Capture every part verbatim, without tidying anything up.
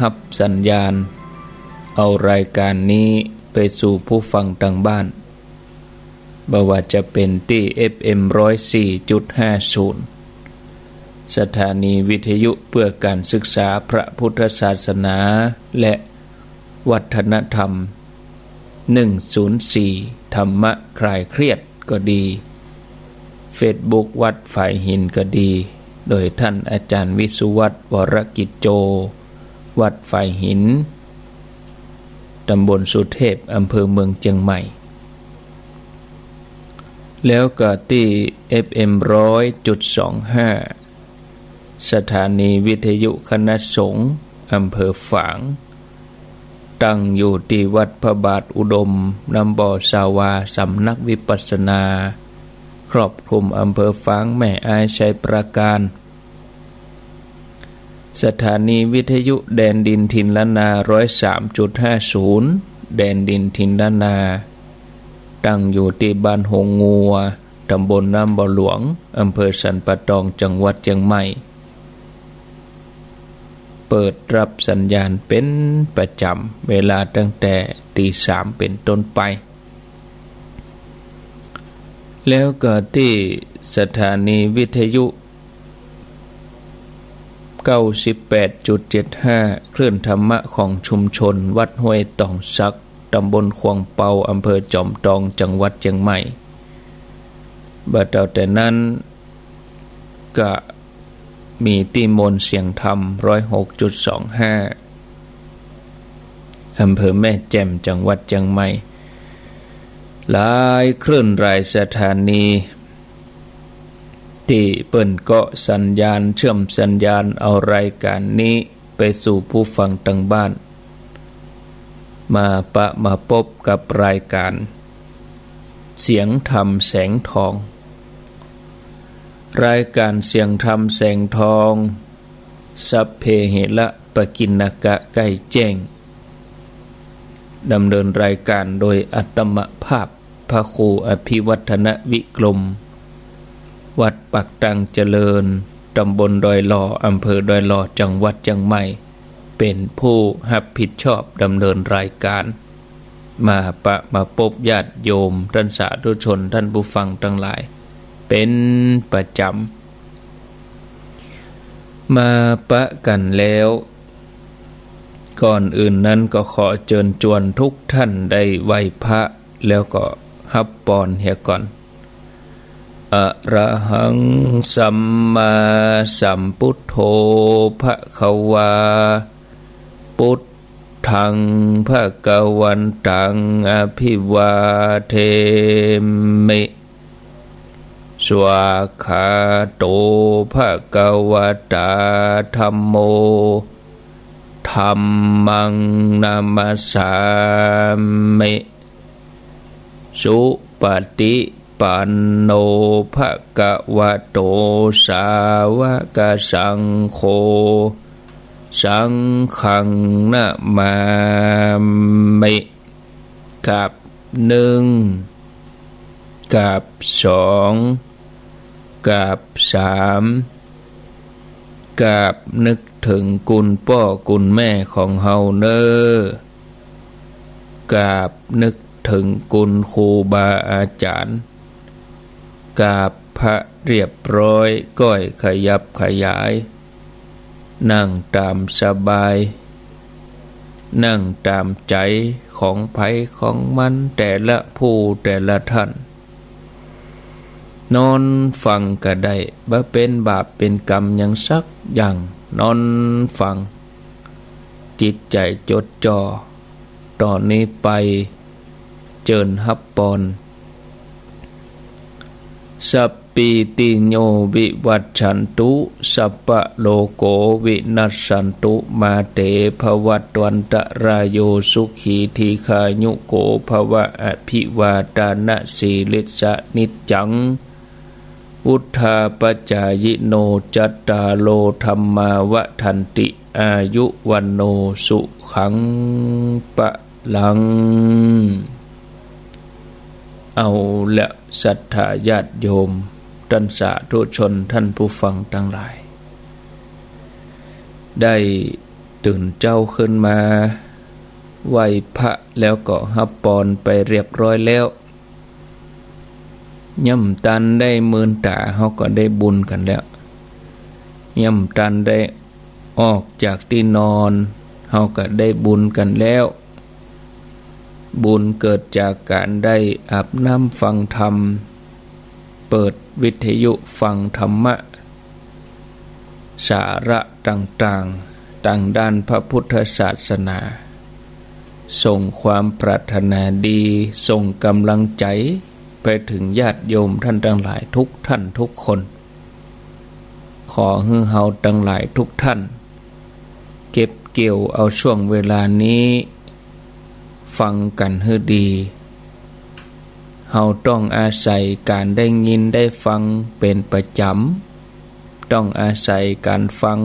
ฮับสัญญาณเอารายก๋านนี้ไปสู่ผู้ฟังตางบ้าน บ่ว่าจะเป๋นตี้ เอฟเอ็ม ร้อยสี่จุดห้าศูนย์ สถานีวิทยุเพื่อการศึกษาพระพุทธศาสนาและวัฒนธรรม หนึ่งศูนย์สี่ ธรรมะคลายเครียดก็ดี เฟซบุ๊กวัดฝายหินก็ดี โดยท่านอาจารย์วิสุวัฒน์ วรกิจโจ วัดฝายหิน ตำบลสุเทพ อำเภอเมืองเจียงใหม่ แล้วก็ตี้ เอฟเอ็ม ร้อยจุดสองห้า สถานีวิทยุคณะสงฆ์อำเภอฝาง ตั้งอยู่ตี้วัดพระบาทอุดม น้ำบ่อสาวา สำนักวิปัสสนา ครอบคลุมอำเภอฝาง แม่อาย ชัยปราการ สถานีวิทยุแดนดินถิ่นล้านนา ร้อยสามจุดห้าศูนย์ แดนดินถิ่นล้านนา ตั้งอยู่ตี้บ้านโฮงงัว ตำบลน้ำบ่อหลวง อำเภอสันป่าตอง จังหวัดเจียงใหม่ เปิดฮับสัญญาณเป๋นประจ๋ำ เวลาตั้งแต่ตีสามเป๋นต้นไป แล้วก็ตี้สถานีวิทยุ เก้าสิบแปดจุดเจ็ดห้า คลื่นธรรมะของชุมชนวัดห้วยตองสัก ตำบลขวางเปา อำเภอจอมตอง จังหวัดเจียงใหม่ บ่าเต้าแต่นั้นก็มีตี้มนต์เสียงธรรม ร้อยหกจุดสองห้า อำเภอแม่แจ่ม จังหวัดเจียงใหม่ หลายคลื่นหลายสถานี ตี้เปิ้นก็สัญญาณ เชื่อมสัญญาณเอารายก๋านนี้ไปสู่ผู้ฟังตางบ้าน มาปะมาปบกับรายก๋านเสียงธรรมแสงทอง รายก๋านเสียงธรรมแสงทอง สัพเพเหระปะกิณณกะ ใก้แจ้ง ดำเนินรายก๋านโดยอัตมภาพ พระครูอภิวัฒนวิกรม วัดปากตังเจริญ ตำบลดอยหล่อ อำเภอดอยหล่อ จังหวัดเจียงใหม่ เป๋นผู้ฮับผิดชอบดำเนินรายก๋าน มาปะมาปบญาติโยม ต้านสาธุชน ต้านผู้ฟังตังหลาย เป๋นประจ๋ำ มาปะกั๋นแล้ว ก่อนอื่นนั้นก็ขอเจิญจวนทุกท่านได้ไหว้พระ แล้วก็ฮับปอนเหียก่อน อะระหัง สัมมาสัมพุทโธ ภะคะวา ปุต ถัง ภะคะวันตัง อะภิวาเทมิ สวากขาโต ภะคะวะตา ธัมโม ธัมมัง นะมัสสามิ สุปะติปันโน ภะคะวะโต สาวะกะสังโฆ สังฆัง นะมามิ กราบหนึ่ง กราบสอง กราบสาม กราบนึกเถิงคุณป้อคุณแม่ของเฮาเน่อ กราบนึกเถิงคุณครูบาอาจ๋ารย์ กราบพระเรียบร้อย ก้อยขยับขยาย นั่งต๋ามสบาย นั่งต๋ามใจ๋ของใผของมัน แต่ละผู้แต่ละท่าน นอนฟังก็ได้ บ่เป๋นบาปเป๋นกรรมหยังสักอย่าง นอนฟัง จิตใจ๋จดจ่อ ต่อนี้ไป เจิญฮับปอน สัปปีติโยวิวัชชันตุ สัปปะโรโกวินัสสันตุ มาเตภวัตวันตะราโย สุขีทีฆายุโกภวะ อะภิวาทานะสีลิสสะนิจจัง วุฑฒาปะจายิโน จัตตาโรธัมมาวัฑฒันติ อายุวัณโณสุขังพะลัง เอาละ ศรัทธาญาติโยม ต้านสาธุชน ต้านผู้ฟังตังหลาย ได้ ตื่นเจ๊าขึ้นมาไหว้พระแล้วก็ฮับปอนไปเรียบร้อยแล้ว ย่ำตันได้มืนต๋าเฮาก็ได้บุญกั๋นแล้ว ย่ำตันได้ออกจากตี้นอนเฮาก็ได้บุญกั๋นแล้ว บุญเกิดจากก๋านได้อาบน้ำฟังธรรม เปิดวิทยุฟังธรรมะ สาระต่างๆ ตางด้านพระพุทธศาสนา ส่งความปรารถนาดี ส่งก๋ำลังใจ๋ไปเถิงญาติโยมต้านตังหลายทุกท่านทุกคน ขอหื้อเฮาตังหลายทุกท่าน เก็บเกี่ยวเอาช่วงเวลานี้ ฟังกั๋นหื้อดี เฮาต้องอาศัยก๋านได้ยินได้ฟังเป๋นประจ๋ำ ต้องอาศัยก๋านฟัง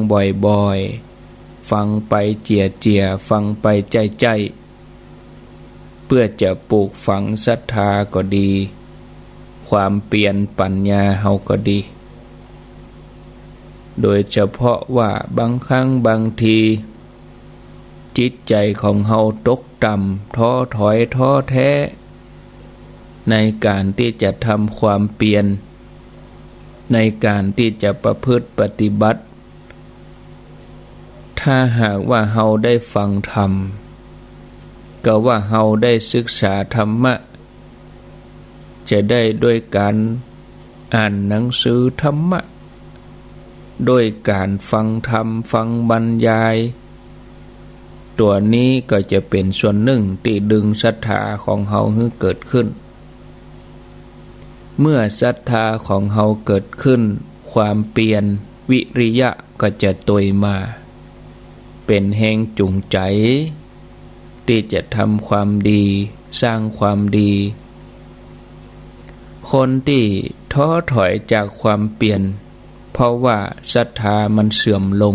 บ่อยๆ ฟังไปเจียๆ ฟังไปใจ้ๆ เปื้อจะปลูกฝังศรัทธาก็ดี ความเปียรปั๋ญญาเฮาก็ดี โดยเฉพาะว่าบางครั้งบางที จิตใจ๋ของเฮาตกต่ำ ท้อถอยท้อแท้ ในก๋านตี้จะทำความเปียร ในก๋านตี้จะประพฤติปฏิบัติ ถ้าหากว่าเฮาได้ฟังธรรม ก็ว่าเฮาได้ศึกษาธรรมะ จะได้ด้วยก๋านอ่านหนังสือธรรมะ ด้วยก๋านฟังธรรม ฟังบรรยาย ตั๋วนี้ก็จะเป๋นส่วนนึ่งตี้ดึงศรัทธาของเฮาหื้อเกิดขึ้น เมื่อศรัทธาของเฮาเกิดขึ้น ความเปียรวิริยะก็จะตวยมา เป๋นแฮงจูงใจ๋ ตี้จะทำความดี สร้างความดี คนตี้ท้อถอยจากความเปียร เพราะว่าศรัทธามันเสื่อมลง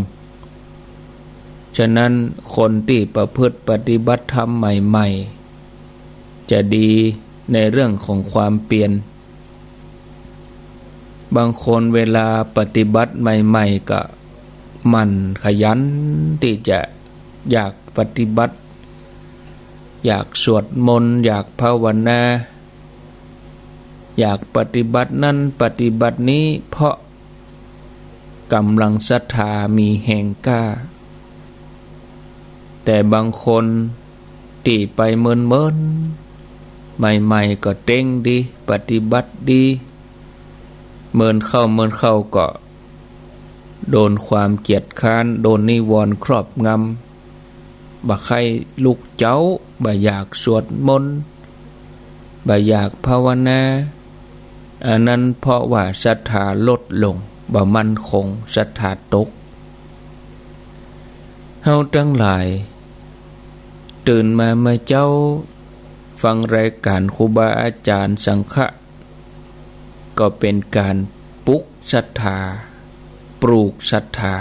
ฉะนั้นคนตี้ประพฤติปฏิบัติธรรมใหม่ๆ จะดีในเรื่องของความเปียร บางคนเวลาปฏิบัติใหม่ๆ ก็หมั่นขยันตี้จะอยากปฏิบัติ อยากสวดมนต์ อยากภาวนา อยากปฏิบัตินั้นปฏิบัตินี้ เพราะก๋ำลังศรัทธามีแฮงกล้า แต่บางคนตี้ไปเมินๆ ใหม่ๆ ก็เต็งดี ปฏิบัติดี เมินเข้าเมินเข้าก็โดนความเกียจคร้าน โดนนิวรณ์ครอบงำ บ่ใค่ลุกเจ๊า บ่อยากสวดมนต์ บ่อยากภาวนา อันนั้นเพราะว่าศรัทธาลดลง บ่มั่นคง ศรัทธาตก เฮาตังหลาย ตื่นมาเมื่อเจ๊า ฟังรายก๋านครูบาอาจ๋ารย์สังฆะ ก็เป๋นก๋านปลุกศรัทธา ปลูกศรัทธา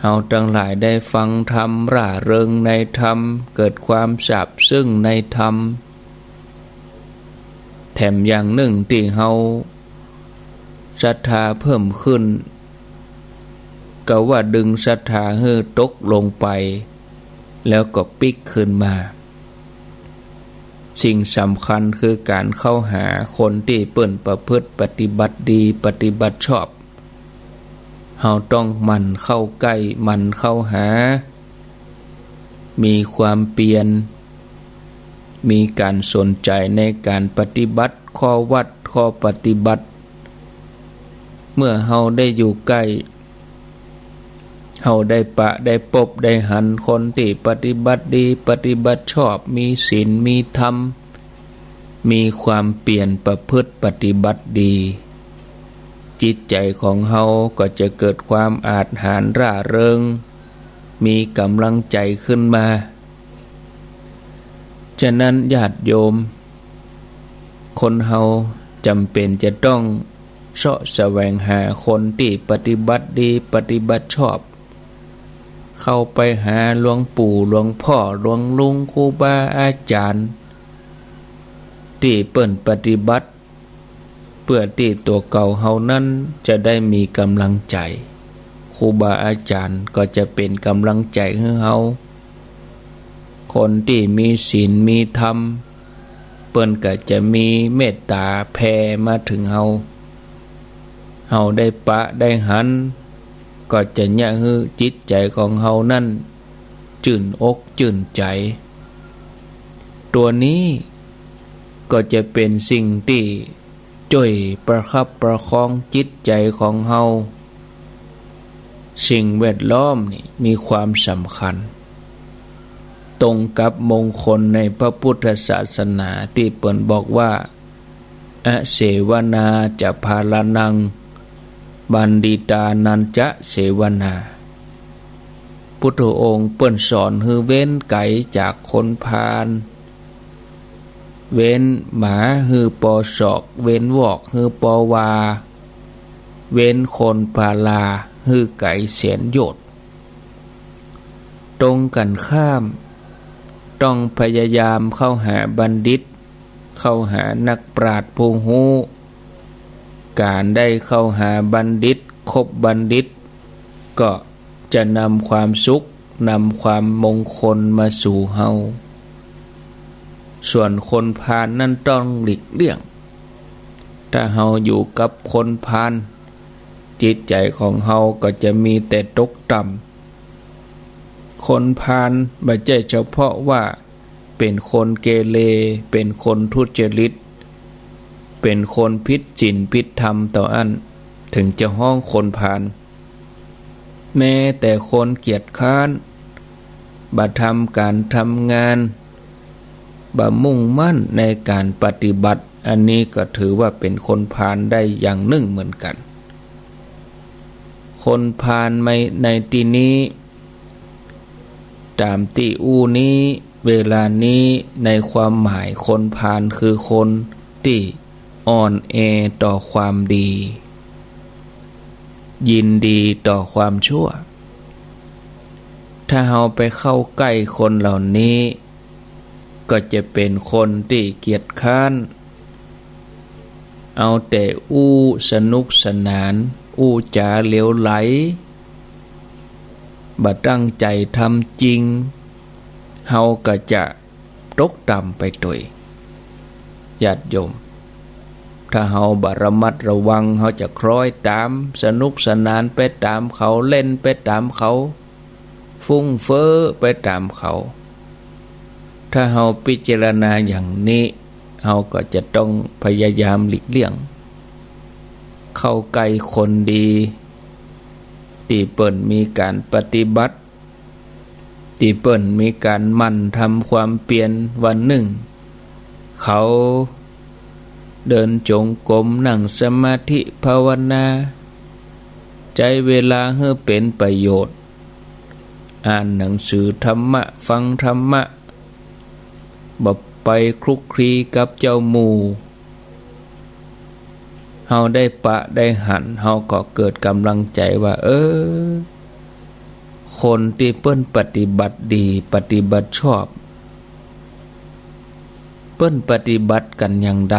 เฮาตังหลายได้ฟังธรรม ร่าเริงในธรรม เกิดความซาบซึ้งในธรรม แถมอย่างนึ่งตี้เฮาศรัทธาเพิ่มขึ้น ก็ว่าดึงศรัทธาหื้อตกลงไป แล้วก็ปิ๊กคืนมา สิ่งสำคัญคือก๋านเข้าหาคนตี้เปิ้นประพฤติปฏิบัติดี ปฏิบัติชอบ เฮาต้องหมั่นเข้าใก้ หมั่นเข้าหา มีความเปียร มีก๋านสนใจ๋ในก๋านปฏิบัติ ข้อวัด ข้อปฏิบัติ เมื่อเฮาได้อยู่ใก้ เฮาได้ปะได้ปบได้หันคนตี้ปฏิบัติดี ปฏิบัติชอบ มีศีล มีธรรม มีความเปียรประพฤติปฏิบัติดี จิตใจ๋ของเฮาก็จะเกิดความอาจหาญร่าเริง มีก๋ำลังใจ๋ขึ้นมา ฉะนั้นญาติโยม คนเฮาจ๋ำเป๋นจะต้องเซาะแสวงหาคนตี้ปฏิบัติดี ปฏิบัติชอบ เข้าไปหาหลวงปู่ หลวงพ่อ หลวงลุง ครูบาอาจ๋ารย์ ตี้เปิ้นปฏิบัติ เปื้อตี้ตั๋วเก่าเฮานั้นจะได้มีก๋ำลังใจ๋ ค ครูบาอาจ๋ารย์ก็จะเป๋นก๋ำลังใจ๋หื้อเฮา คนตี้มีศีลมีธรรม เปิ้นก็จะมีเมตต๋าแผ่มาเถิงเฮา เฮาได้ปะได้หัน ก็จะเยียะหื้อจิตใจ๋ของเฮานั้นจื้นอกจื้นใจ๋ตั๋วนี้ก็จะเป๋นสิ่งตี้จ้วยประคับประคองจิตใจ๋ของเฮา สิ่งแวดล้อมนี่มีความสำคัญ ตรงกับมงคลในพระพุทธศาสนาตี้เปิ้นบอกว่า อเสวนาจะพาลานัง บัณฑิตานัญจะเสวนา พุทธองค์เปิ้นสอนหื้อเว้นไก๋จากคนพาล เว้นหมาหื้อปอสอก เว้นวอกหื้อปอวา เว้นคนพาลาหื้อไก๋แสนโยชน์ ตรงกั๋นข้าม ต้องพยายามเข้าหาบัณฑิต เข้าหานักปราชญ์ผู้ฮู้ ก๋านได้เข้าหาบัณฑิต คบบัณฑิต ก็จะนำความสุข นำความมงคลมาสู่เฮา ส่วนคนพาลนั้นต้องหลีกเลี่ยง ถ้าเฮาอยู่กับคนพาล จิตใจ๋ของเฮาก็จะมีแต่ตกต่ำ คนพาลบ่ใจ้เฉพาะว่าเป๋นคนเกเร เป๋นคนทุจริต เป๋นคนผิดศีลผิดธรรมเต้าอั้น เถิงจะฮ้องคนพาล แม้แต่คนเกียจคร้าน บ่ทำก๋านทำงาน บ่มุ่งมั่นในก๋านปฏิบัติ อันนี้ก็ถือว่าเป๋นคนพาลได้อย่างนึ่งเหมือนกั๋น คนพาลใน ในตี้นี้ ต๋ามตี้อู้นี้ เวลานี้ในความหมายคนพาลคือคนตี้อ่อนแอต่อความดี ยินดีต่อความชั่ว ถ้าเฮาไปเข้าใก้คนเหล่านี้ ก็จะเป๋นคนตี้เกียจคร้าน เอาแต่อู้สนุกสนาน อู้จ๋าเหลวไหล บ่ตั้งใจ๋ทำจริง เฮาก็จะตกต่ำไปตวย ญาติโยม ถ้าเฮาบ่ระมัดระวัง เฮาจะคล้อยต๋าม สนุกสนานไปต๋ามเขา เล่นไปต๋ามเขา ฟุ่งเฟ้อไปต๋ามเขา ถ้าเฮาพิจารณาอย่างนี้ เฮาก็จะต้องพยายามหลีกเลี่ยง เข้าใก้คนดี ตี้เปิ้นมีก๋านปฏิบัติ ตี้เปิ้นมีก๋านหมั่นทำความเปียร วันนึ่ง เขาเดินจงกรม นั่งสมาธิภาวนา ใจ๊เวลาหื้อเป๋นประโยชน์ อ่านหนังสือธรรมะ ฟังธรรมะ บ่ไปคลุกคลีกับเจ้าหมู่ เฮาได้ปะได้หัน เฮาก็เกิดก๋ำลังใจ๋ว่า เออ คนตี้เปิ้นปฏิบัติดี ปฏิบัติชอบ เปิ้นปฏิบัติกั๋นอย่างใด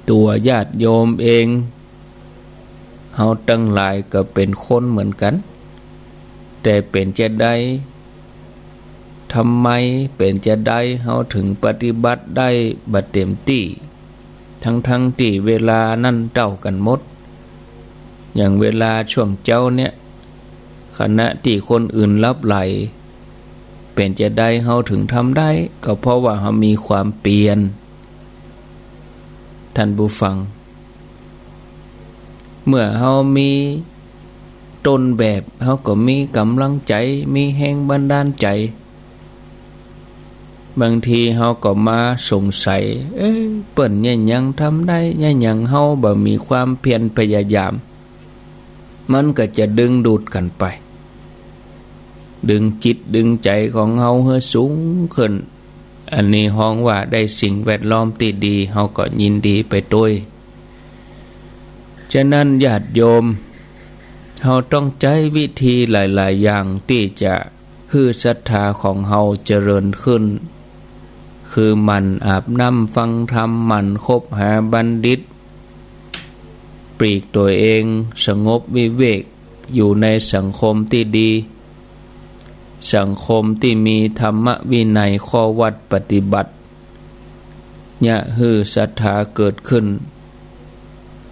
ตั๋วญาติโยมเอง เฮาตังหลายก็เป๋นคนเหมือนกั๋น แต่เป๋นจาใด ทำไมเป๋นจาใด เฮาเถิงปฏิบัติได้บ่เต๋มตี้ ทั้งๆ ตี้เวลานั้นเต้ากั๋นหมด อย่างเวลาช่วงเจ๊าเนี่ย ขณะตี้คนอื่นหลับใหล เป๋นจาใดเฮาเถิงทำได้ ก็เพราะว่าเฮามีความเปียร ท่านผู้ฟัง เมื่อเฮามีต้นแบบ เฮาก็มีก๋ำลังใจ๋ มีแฮงบันดาลใจ๋ บางทีเฮาก็มาสงสัย เอ๊ะ เปิ้นเยียะหยังทำได้ เยียะหยังเฮาบ่มีความเพียรพยายาม มันก็จะดึงดูดกั๋นไป ดึงจิตดึงใจ๋ของเฮาหื้อสูงขึ้น อันนี้ฮ้องว่าได้สิ่งแวดล้อมตี้ดี เฮาก็ยินดีไปตวย ฉะนั้นญาติโยม เฮาต้องใจ๊วิธีหลายๆ อย่างตี้จะหื้อศรัทธาของเฮาเจริญขึ้น คือหมั่นอาบน้ำฟังธรรม หมั่นคบหาบัณฑิต ปลีกตั๋วเองสงบวิเวก อยู่ในสังคมตี้ดี สังคมตี้มีธรรมวินัยข้อวัตรปฏิบัติ เยียะหื้อศรัทธาเกิดขึ้น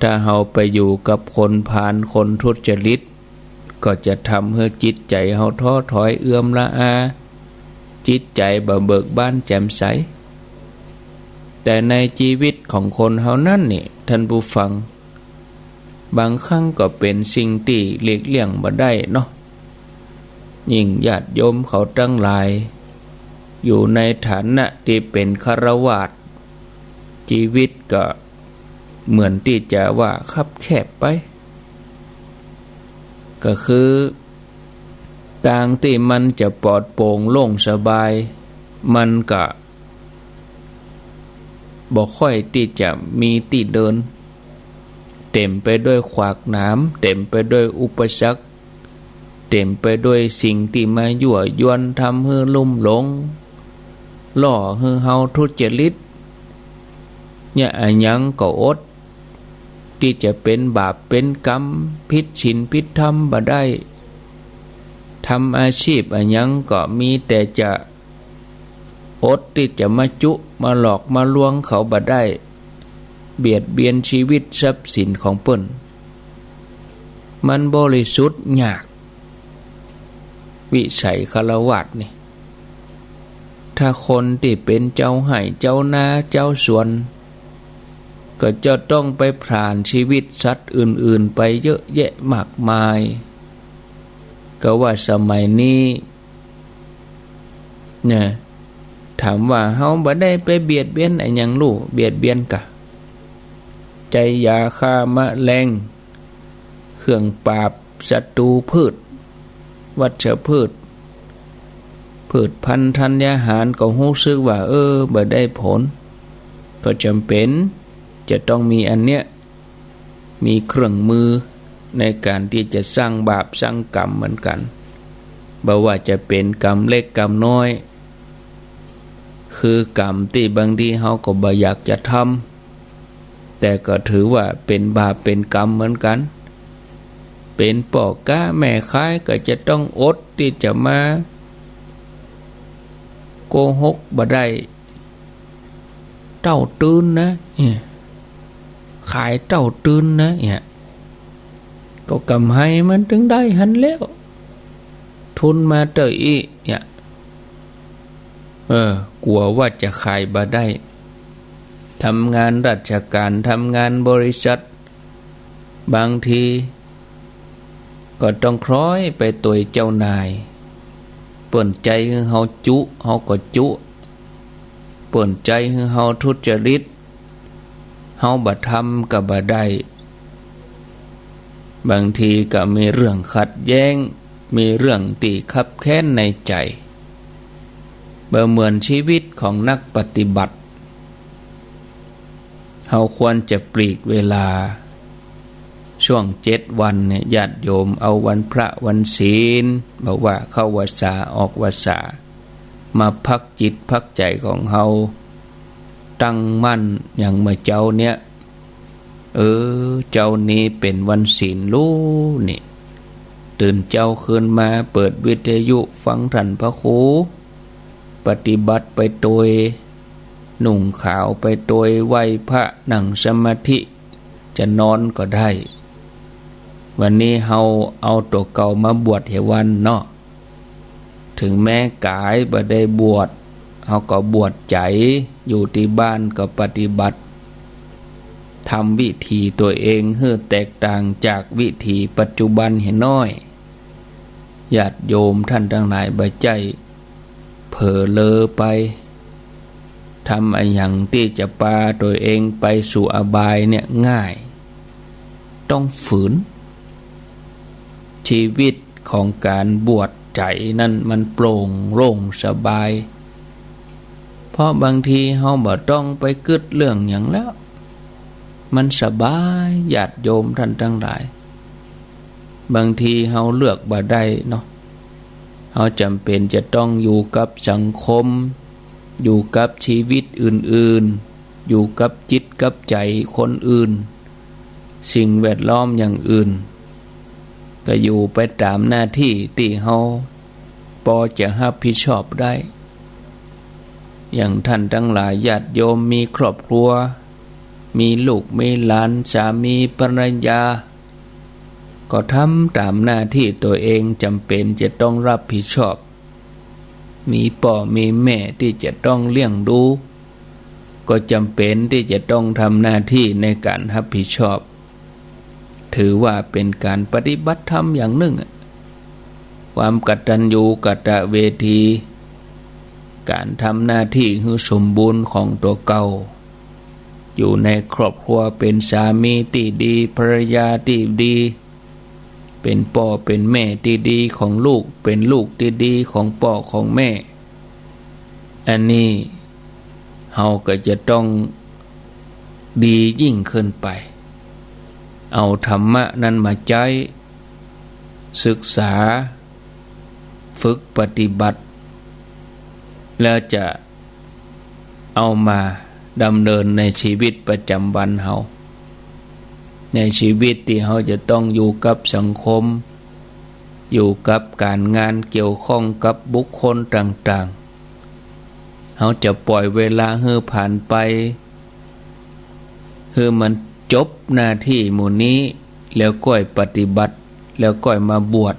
ถ้าเฮาไปอยู่กับคนพาลคนทุจริต ก็จะทำหื้อจิตใจ๋เฮาท้อถอยเอือมละอา จิตใจ๋บ่เบิกบานแจ่มใส แต่ในจีวิตของคนเฮานั้นนี่ ท่านผู้ฟัง บางครั้งก็เป๋นสิ่งตี้หลีกเลี่ยงบ่ได้เนาะ ยิ่งญาติโยมเขาตังหลาย อยู่ในฐานะตี้เป๋นฆราวาส จีวิตก็เหมือนตี้จะว่าคับแคบไป ก็คือ ตางตี้มันจะปลอดโปร่งโล่งสบาย มันก็บ่ค่อยตี้จะมีตี้เดิน เต๋มไปด้วยขวากหนาม เต๋มไปด้วยอุปสรรค เต๋มไปด้วยสิ่งตี้มายั่วยวน ทำหื้อลุ่มหลง ล่อหื้อเฮาทุจริต เยียะอะหยังก็อดตี้จะเป๋นบาปเป๋นกรรม ผิดศีลผิดธรรมบ่ได้ ทำอาชีพอะหยังก็มีแต่จะอดตี้จะมาจุมาหลอกมาลวงเขาบ่ได้ เบียดเบียนจีวิตทรัพย์สินของเปิ้น มันบริสุทธิ์ยาก วิสัยฆราวาสนี่ ถ้าคนตี้เป๋นเจ้าไฮ่เจ้านาเจ้าสวน ก็จะต้องไปผลาญจีวิตสัตว์อื่นๆ ไปเยอะแยะมากมาย ก็ว่าสมัยนี้เนี่ย ถามว่าเฮาบ่ได้ไปเบียดเบียนอะหยังลู่ เบียดเบียนกะ ใจ๊ยาฆ่าแมลง เครื่องปราบศัตรูพืช วัชพืช พืชพันธุ์ธัญญาหาร ก็ฮู้สึกว่า เออ บ่ได้ผล ก็จ๋ำเป๋นจะต้องมีอันเนี้ย มีเครื่องมือในก๋านตี้จะสร้างบาปสร้างกรรมเหมือนกั๋น บ่ว่าจะเป๋นกรรมเล็กกรรมน้อย คือกรรมตี้บางทีเฮาก็บ่อยากจะทำ แต่ก็ถือว่าเป๋นบาปเป๋นกรรมเหมือนกั๋น เป๋นป้อก๊าแม่ขายก็จะต้องอดตี้จะมาโกหกบ่ได้ เต้าตื้นนะเนี่ย ขายเต้าตื้นนะเนี่ย ก็กำไรมันตึงได้หั้นแล้ว ทุนมาเต้าอี้เนี่ย เออ กั๋วว่าจะขายบ่ได้ ทำงานราชก๋าน ทำงานบริษัท บางทีก็ต้องคล้อยไปตวยเจ้านาย เปิ้นใจ๊หื้อเฮาจุ เฮาก็จุ เปิ้นใจ๊หื้อเฮาทุจริต เฮาบ่ทำก็บ่ได้ บางทีก็มีเรื่องขัดแย้ง มีเรื่องตี้คับแค้นในใจ๋ บ่เหมือนจีวิตของนักปฏิบัติ เฮาควรจะปลีกเวลา ช่วงเจ็ดวันเนี่ย ญาติโยมเอาวันพระวันศีล บ่ว่าเข้าวัสสาออกวัสสา มาพักจิตพักใจ๋ของเฮา ตั้งมั่นอย่างเมื่อเจ๊าเนี่ย เออ เจ๊านี้เป๋นวันศีลลู้นี่ ตื่นเจ๊าขึ้นมาเปิดวิทยุฟังท่านพระครู ปฏิบัติไปตวย นุ่งขาวไปตวย ไหว้พระ นั่งสมาธิ จะนอนก็ได้ วันนี้เฮาเอาตั๋วเก่ามาบวชเหียวันเนาะ ถึงแม้ก๋ายบ่ได้บวช เฮาก็บวชใจ๋ อยู่ตี้บ้านก็ปฏิบัติ ทำวิถีตั๋วเองหื้อแตกต่างจากวิถีปัจจุบันเหียน้อย ญาติโยมท่านตังหลาย บ่ใจ้เผลอเลอไป ทำอะหยังตี้จะปาตั๋วเองไปสู่อบายเนี่ยง่าย ต้องฝืน จีวิตของก๋านบวชใจ๋นั้นมันโปร่งโล่งสบาย เพราะบางทีเฮาบ่ต้องไปกึ๊ดเรื่องหยังแล้ว มันสบาย ญาติโยมท่านตังหลาย บางทีเฮาเลือกบ่ได้เนาะ เฮาจ๋ำเป๋นจะต้องอยู่กับสังคม อยู่กับจีวิตอื่นๆ อยู่กับจิตกับใจ๋คนอื่น สิ่งแวดล้อมอย่างอื่น ก็อยู่ไปต๋ามหน้าตี้ตี้เฮาปอจะฮับผิดชอบได้ อย่างต้านตังหลายญาติโยมมีครอบครัว มีลูกมีหลาน สามีภรรยา ก็ทำต๋ามหน้าตี้ตั๋วเองจ๋ำเป๋นจะต้องฮับผิดชอบ มีป้อมีแม่ตี้จะต้องเลี้ยงดู ก็จ๋ำเป๋นตี้จะต้องทำหน้าตี้ในก๋านฮับผิดชอบ ถือว่าเป๋นก๋านปฏิบัติธรรมอย่างนึ่งอะ ความกตัญญูกตเวที ก๋านทำหน้าตี้หื้อสมบูรณ์ของตั๋วเก่า อยู่ในครอบครัวเป๋นสามีตี้ดี ภรรยาตี้ดี เป๋นป้อเป๋นแม่ตี้ดีของลูก เป๋นลูกตี้ดีของป้อของแม่ อันนี้เฮาก็จะต้องดียิ่งขึ้นไป เอาธรรมะนั้นมาใจ๊ ศึกษา ฝึกปฏิบัติ แล้วจะเอามาดำเนินในชีวิตประจ๋ำวันเฮา ในชีวิตตี้เฮาจะต้องอยู่กับสังคม อยู่กับก๋านงานเกี่ยวข้องกับบุคคลต่างๆ เฮาจะป่อยเวลาหื้อผ่านไป หื้อมันจบหน้าตี้หมู่นี้ แล้วก้อยปฏิบัติ แล้วก้อยมาบวช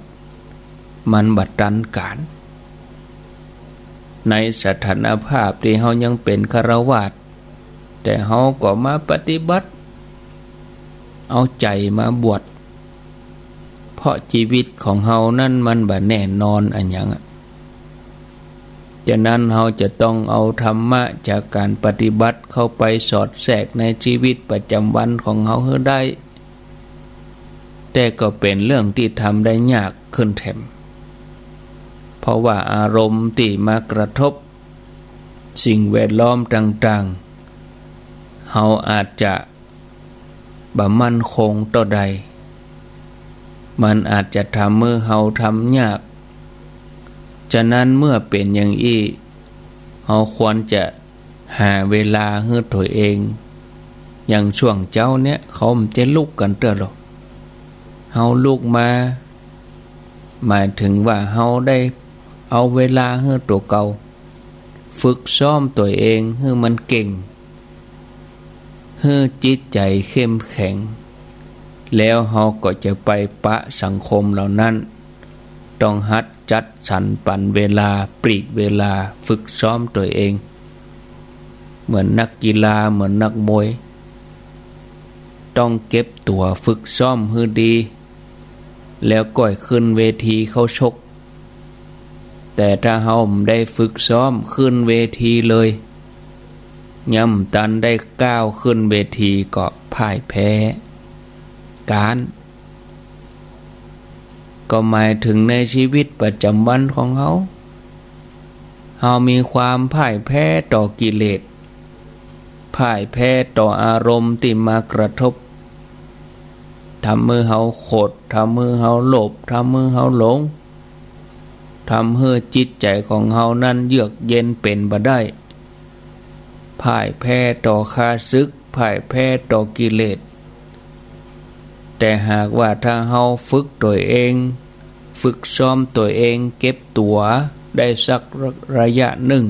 มันบ่ตันก๋าน ในสถานภาพตี้เฮายังเป๋นฆราวาส แต่เฮาก็มาปฏิบัติ เอาใจ๋มาบวช เพราะจีวิตของเฮานั้นมันบ่แน่นอนอะหยังอะ จะนั้นเฮาจะต้องเอาธรรมะจากก๋านปฏิบัติเข้าไปสอดแทรกในจีวิตประจ๋ำวันของเฮาหื้อได้ แต่ก็เป๋นเรื่องตี้ทำได้ยากขึ้นแถม เพราะว่าอารมณ์ตี้มากระทบ สิ่งแวดล้อมต่างๆ เฮาอาจจะบ่มั่นคงเต้าใด มันอาจจะทำหื้อเฮาทำยาก จะนั้นเมื่อเป๋นอย่างอี้ เฮาควรจะหาเวลาหื้อตั๋วเอง อย่างช่วงเจ๊าเนี่ย เขาบ่ได้ลุกกั๋นเตื้อหรอก เฮาลุกมา หมายถึงว่าเฮาได้เอาเวลาหื้อตั๋วเก่า ฝึกซ้อมตั๋วเองหื้อมันเก่ง หื้อจิตใจ๋เข้มแข็ง แล้วเฮาก็จะไปปะสังคมเหล่านั้น ต้องหัดจัดสรรปันเวลา ปลีกเวลาฝึกซ้อมตั๋วเอง เหมือนนักกีฬา เหมือนนักมวย ต้องเก็บตั๋วฝึกซ้อมหื้อดี แล้วก้อยขึ้นเวทีเข้าชก แต่ถ้าเฮาบ่ได้ฝึกซ้อม ขึ้นเวทีเลย ยังบ่ตันได้ก้าวขึ้นเวทีก็พ่ายแพ้ ก๊าน ก็หมายถึงในจีวิตประจ๋ำวันของเฮา เฮามีความพ่ายแพ้ต่อกิเลส พ่ายแพ้ต่ออารมณ์ตี้มากระทบ ทำหื้อเฮาโขด ทำหื้อเฮาโลภ ทำหื้อเฮาหลง ทำหื้อจิตใจ๋ของเฮานั้นเยือกเย็นเป๋นบ่ได้ พ่ายแพ้ต่อข้าศึก พ่ายแพ้ต่อกิเลส แต่หากว่าถ้าเฮาฝึกตั๋วเอง ฝึกซ้อมตั๋วเอง เก็บตั๋วได้สักระยะนึ่ง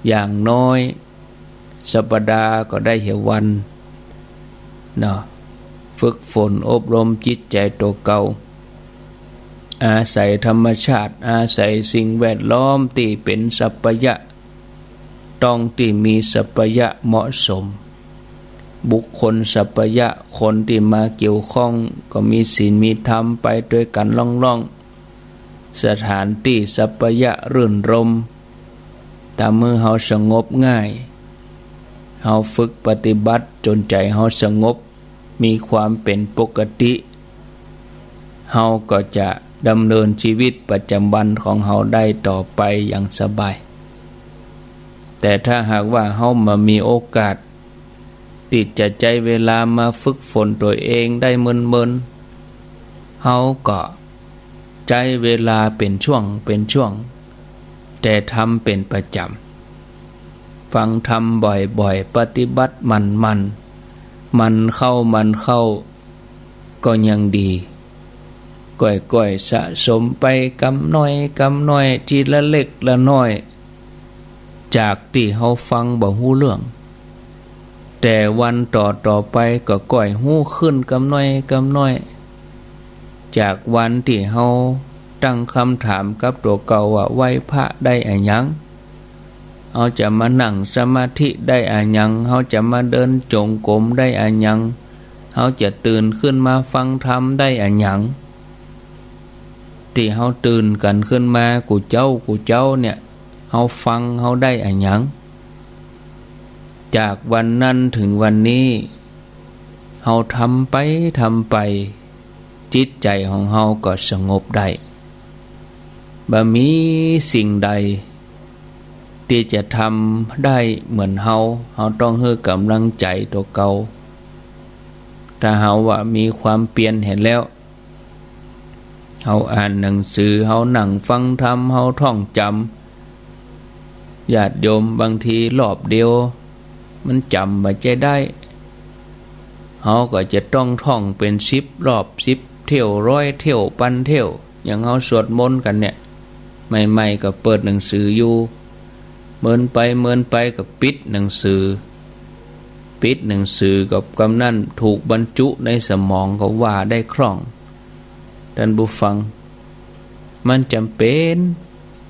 อย่างน้อยสัปดาห์ก็ได้เหียวันเนาะ ฝึกฝนอบรมจิตใจ๋ตั๋วเก่า อาศัยธรรมชาติ อาศัยสิ่งแวดล้อมตี้เป๋นสัพพะยะ ต้องตี้มีสัพพะยะเหมาะสม บุคคลสัพพะยะ คนตี้มาเกี่ยวข้องก็มีศีลมีธรรมไปตวยกั๋นล่องๆ สถานตี้สัพพะยะรื่นรมย์ ทำหื้อเฮาสงบง่าย เฮาฝึกปฏิบัติจ๋นใจ๋เฮาสงบ มีความเป๋นปกติ เฮาก็จะดำเนินจีวิตประจ๋ำวันของเฮาได้ต่อไปอย่างสบาย แต่ถ้าหากว่าเฮาบ่มีโอกาสตี้จะใจ๊เวลามาฝึกฝนตั๋วเองได้เมินๆ เฮาก็ใจ๊เวลาเป๋นช่วงเป๋นช่วง แต่ทำเป๋นประจ๋ำ ฟังธรรมบ่อยๆ ปฏิบัติหมั่นๆ หมั่นเข้าหมั่นเข้า ก็ยังดี ก้อยๆ สะสมไปกำน้อยกำน้อย ทีละเล็กละน้อย จากตี้เฮาฟังบ่ฮู้เรื่อง แต่วันต่อๆ ไปก็ก้อยฮู้ขึ้นกำน้อยกำน้อย จากวันตี้เฮาตั้งกำถามกับตั๋วเก่าว่า ไหว้พระได้อะหยัง เฮาจะมานั่งสมาธิได้อะหยัง เฮาจะมาเดินจงกรมได้อะหยัง เฮาจะตื่นขึ้นมาฟังธรรมได้อะหยัง ตี้เฮาตื่นกั๋นขึ้นมากู้เจ๊ากู้เจ๊าเนี่ย เฮาฟังเฮาได้อะหยัง จากวันนั้นเถิงวันนี้ เฮาทำไปทำไป จิตใจ๋ของเฮาก็สงบได้ บ่มีสิ่งใดตี้จะทำได้เหมือนเฮา เฮาต้องหื้อก๋ำลังใจ๋ตั๋วเก่า ถ้าเฮาว่ามีความเปียรหั้นแล้ว เฮาอ่านหนังสือ เฮานั่งฟังธรรม เฮาท่องจ๋ำ ญาติโยมบางทีรอบเดียว มันจ๋ำบ่ใจ้ได้ เฮาก็จะต้องท่องเป๋นสิบรอบ สิบเที่ยว ร้อยเที่ยว ปันเที่ยว อย่างเฮาสวดมนต์กั๋นเนี่ย ใหม่ๆ ก็เปิดหนังสืออยู่ เมินไปเมินไปก็ปิดหนังสือ ปิดหนังสือก็กำนั้นถูกบรรจุในสมองก็ว่าได้คล่อง ต้านผู้ฟัง มันจ๋ำเป๋น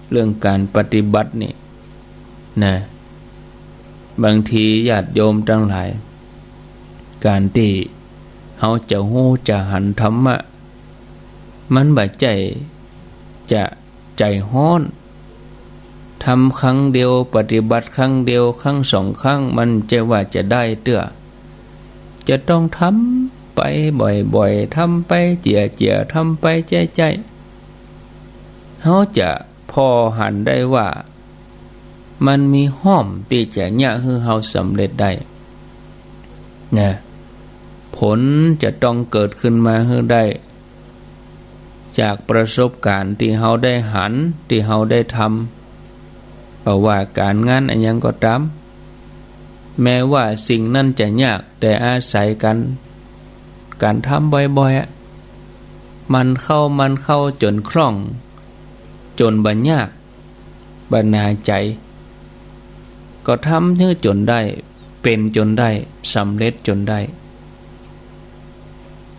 เรื่องก๋านปฏิบัตินี่นะ บางทีญาติโยมตังหลาย ก๋านตี้เฮาจะฮู้จะหันธรรมะ มันบ่ใจ้จะใจ๋ฮ้อน ทำครั้งเดียว ปฏิบัติครั้งเดียว ครั้งสองครั้ง มันบ่ใจ้ว่าจะได้เตื้อ จะต้องทำไปบ่อยๆ ทำไปเจียๆ ทำไปใจ้ๆ เฮาจะผ่อหันได้ว่า มันมีฮ่อมตี้จะเยียะหื้อเฮาสำเร็จได้นะ ผลจะต้องเกิดขึ้นมาหื้อได้ จากประสบก๋ารณ์ตี้เฮาได้หัน ตี้เฮาได้ทำ บ่ว่าก๋านงานอะหยังก็ต๋าม แม้ว่าสิ่งนั้นจะยาก แต่อาศัยก๋าน ก๋านทำบ่อยๆ อะ หมั่นเข้า หมั่นเข้าจ๋นคล่อง จ๋นบ่ยาก บ่หนาใจ๋ ก็ทำหื้อจ๋นได้ เป๋นจ๋นได้ สำเร็จจ๋นได้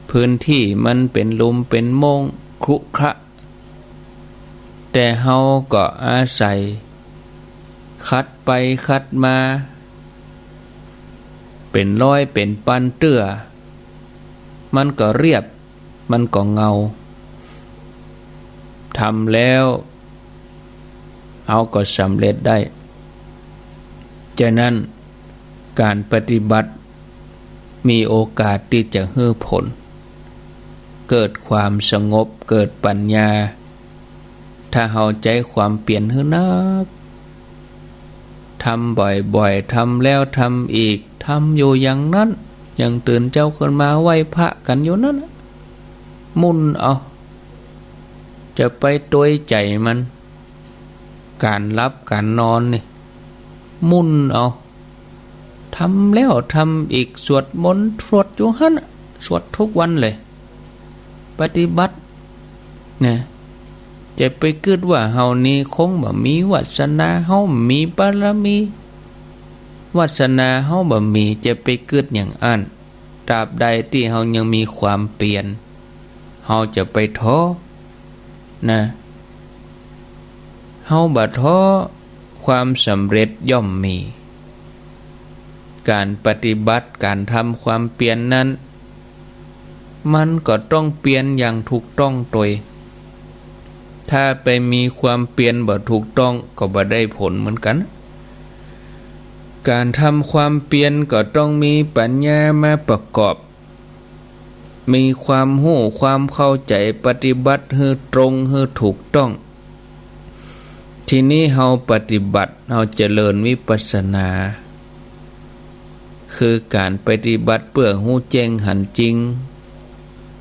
พื้นตี้มันเป๋นหลุมเป๋นโม่งครุขระ แต่เฮาก็อาศัยขัดไปขัดมา เป๋นร้อยเป๋นปันเตื้อ มันก็เรียบ มันก็เงา ทำแล้ว เฮาก็สำเร็จได้ ฉะนั้น ก๋านปฏิบัติมีโอกาสตี้จะหื้อผล เกิดความสงบ เกิดปัญญา ถ้าเฮาใจ๊ความเปียรหื้อนัก ทำบ่อยๆ ทำแล้วทำอีก ทำอยู่อย่างนั้น อย่างตื่นเจ๊าขึ้นมาไหว้พระกั๋นอยู่นั้นน่ะ มุ่นเอา จะไปตวยใจ๋มัน ก๋านหลับก๋านนอนนี่ มุ่นเอา ทำแล้วทำอีก สวดมนต์สวดอยู่หั้นน่ะ สวดทุกวันเลย ปฏิบัติ นะ จะไปกึ๊ดว่าเฮานี้คงบ่มีวาสนา เฮาบ่มีบารมี วาสนาเฮาบ่มี จะไปกึ๊ดอย่างอั้น ตราบใดตี้เฮายังมีความเปียร เฮาจะไปท้อ นะ เฮาบ่ท้อ ความสำเร็จย่อมมี ก๋านปฏิบัติ ก๋านทำความเปียรนั้น มันก็ต้องเปียรอย่างถูกต้องตวย ถ้าไปมีความเปียรบ่ถูกต้อง ก็บ่ได้ผลเหมือนกั๋น ก๋านทำความเปียรก็ต้องมีปัญญามาประกอบ มีความฮู้ความเข้าใจ๋ ปฏิบัติหื้อตรงหื้อถูกต้อง ทีนี้เฮาปฏิบัติ เฮาเจริญวิปัสสนา คือก๋านปฏิบัติเปื้อฮู้แจ้งหันจริง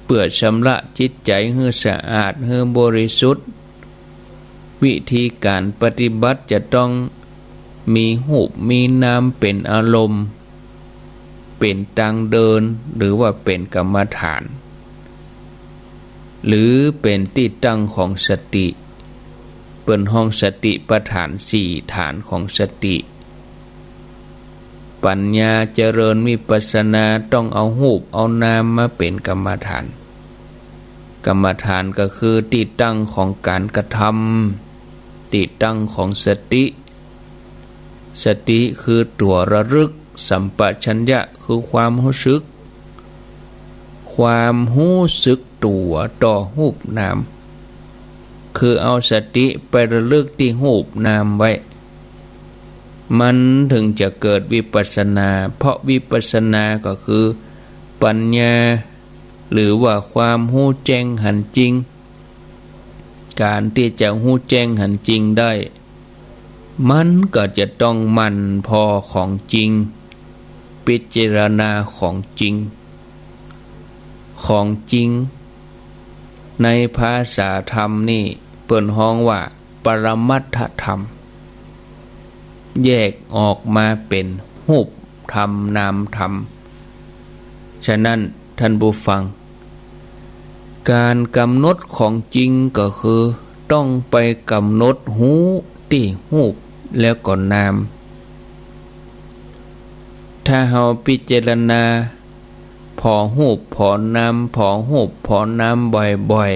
เปื้อชำระจิตใจ๋หื้อสะอาด หื้อบริสุทธิ์ วิธีก๋านปฏิบัติจะต้องมีฮูปมีนามเป๋นอารมณ์ เป๋นตางเดิน หรือว่าเป๋นกรรมฐาน หรือเป๋นตี้ตั้งของสติ เปิ้นฮ้องสติปัฏฐานสี่ฐานของสติ ปัญญาเจริญวิปัสสนาต้องเอาฮูปเอานามมาเป๋นกรรมฐาน กรรมฐานก็คือตี้ตั้งของก๋านกระทำ ตี้ตั้งของสติ สติคือตั๋วระลึก สัมปชัญญะคือความฮู้สึก ความฮู้สึกตั๋วต่อฮูปนาม คือเอาสติไประลึกตี้ฮูปนามไว้ มันเถิงจะเกิดวิปัสสนา เพราะวิปัสสนาก็คือปัญญา หรือว่าความฮู้แจ้งหันจริง ก๋านตี้จะฮู้แจ้งหันจริงได้ มันก็จะต้องหมั่นผ่อของจริง พิจารณาของจริง ของจริง ในภาษาธรรมนี่เปิ้นฮ้องว่าปรมัตถธรรม แยกออกมาเป๋นฮูปธรรมนามธรรม ฉะนั้นท่านผู้ฟัง ก๋านกำหนดของจริงก็คือต้องไปกำหนดฮู้ตี้ฮูปแล้วก็นาม ถ้าเฮาพิจารณาผ่อฮูปผ่อนาม ผ่อฮูปผ่อนามบ่อย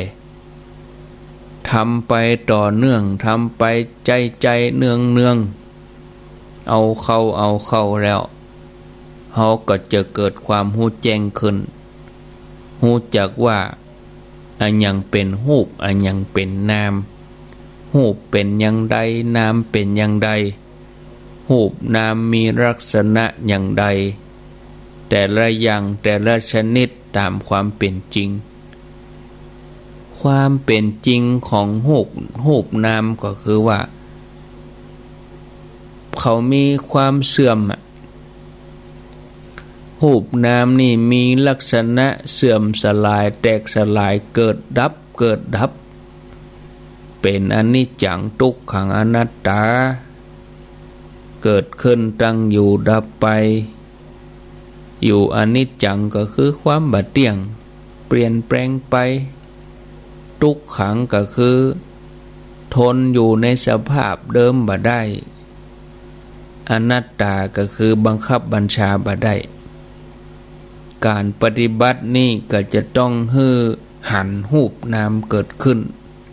ๆ ทำไปต่อเนื่อง ทำไปใจ๊ๆ เนืองๆ เอาเข้าเอาเข้าแล้ว เฮาก็จะเกิดความฮู้แจ้งขึ้น ฮู้จักว่าอะหยังเป๋นฮูป อะหยังเป๋นนาม ฮูปเป๋นอย่างใด นามเป๋นอย่างใด ฮูปนามมีลักษณะอย่างใด แต่ละอย่างแต่ละชนิดต๋ามความเป๋นจริง ความเป๋นจริงของฮูป ฮูปนามก็คือว่า เขามีความเสื่อมอะ ฮูปนามนี่มีลักษณะเสื่อมสลาย แตกสลาย เกิดดับ เกิดดับ เป๋นอนิจจัง ตุ๊กขัง อนัตตา เกิดขึ้น ตั้งอยู่ ดับไป อยู่ อนิจจังก็คือความบ่เตี้ยง เปลี่ยนแปลงไป ตุ๊กขังก็คือทนอยู่ในสภาพเดิมบ่ได้ อนัตตาก็คือบังคับบัญชาบ่ได้ ก๋านปฏิบัตินี่ก็จะต้องหื้อหันฮูปนามเกิดขึ้น